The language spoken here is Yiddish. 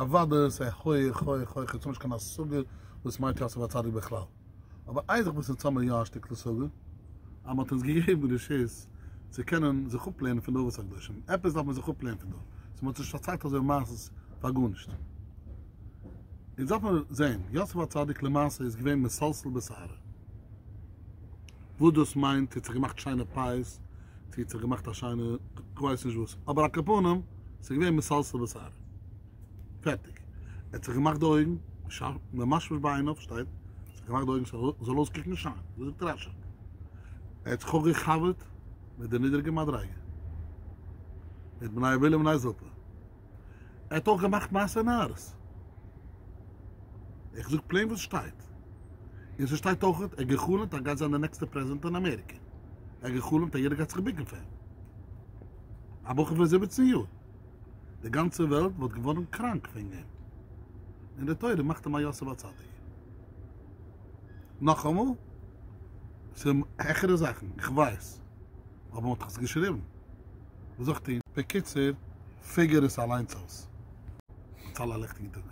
אוודאי ס'איז הויעך הויעך הויעך, אונז האבן נישט קיין השגה וואס מיינט יוסף הצדיק בכלל, אבער איין זאך וואס אונז האמיר יא א שטיקל השגה, אז מ'האט אונז געגעבן רשות צו קענען זיך אפלערנען פון די אבות הקדושים, עפעס דארף מען זיך אפלערנען פון דא, סאו מ'האט נישט פארציילט אזוי מעשות פאר גארנישט. אונז דארף מיר זען, יוסף הצדיק למעשה איז געווען מסלסל בשערו. וואס דאס מיינט, צו האט זיך געמאכט שיינע פאות, צו האט זיך געמאכט א שיינע, כ'ווייס נישט וואס, אבער על כל פנים, ס'איז געווען מסלסל בשערו. פערטיג. ער האט זיך געמאכט די אויגן, ממשמש בעיניו שטייט, זיך געמאכט די אויגן ס'זאל אויסקוקן שיין, אזוי זאגט רש"י. ער האט זיך אויך געחבר'ט מיט די נידריגע מדריגה, מיט בני בלהה ובני זלפה. ער האט אויך געמאכט מעשה נערות. איך זאג פלעין וואס שטייט. און ס'שטייט אויך, ער האט גע'חלומ'ט אז ער גייט זיין די נעקסטע פרעזידענט אין אמעריקע. ער האט גע'חלומ'ט אז יעדער גייט זיך בוקן פאר אים. א בחור פון זיבעצן יאר. די גאנצע וועלט וואלט געווארן קראנק וועגן אים. און די תורה מאכט אים א יוסף הצדיק. נאכאמאל, ס'איז העכערע זאכן, איך ווייס. אבער מ'האט דאך עס געשריבן. וואס זאל איך טון? בקיצור, פיגער עס אליינס אויס. האטס אלע א לעכטיגן טאג.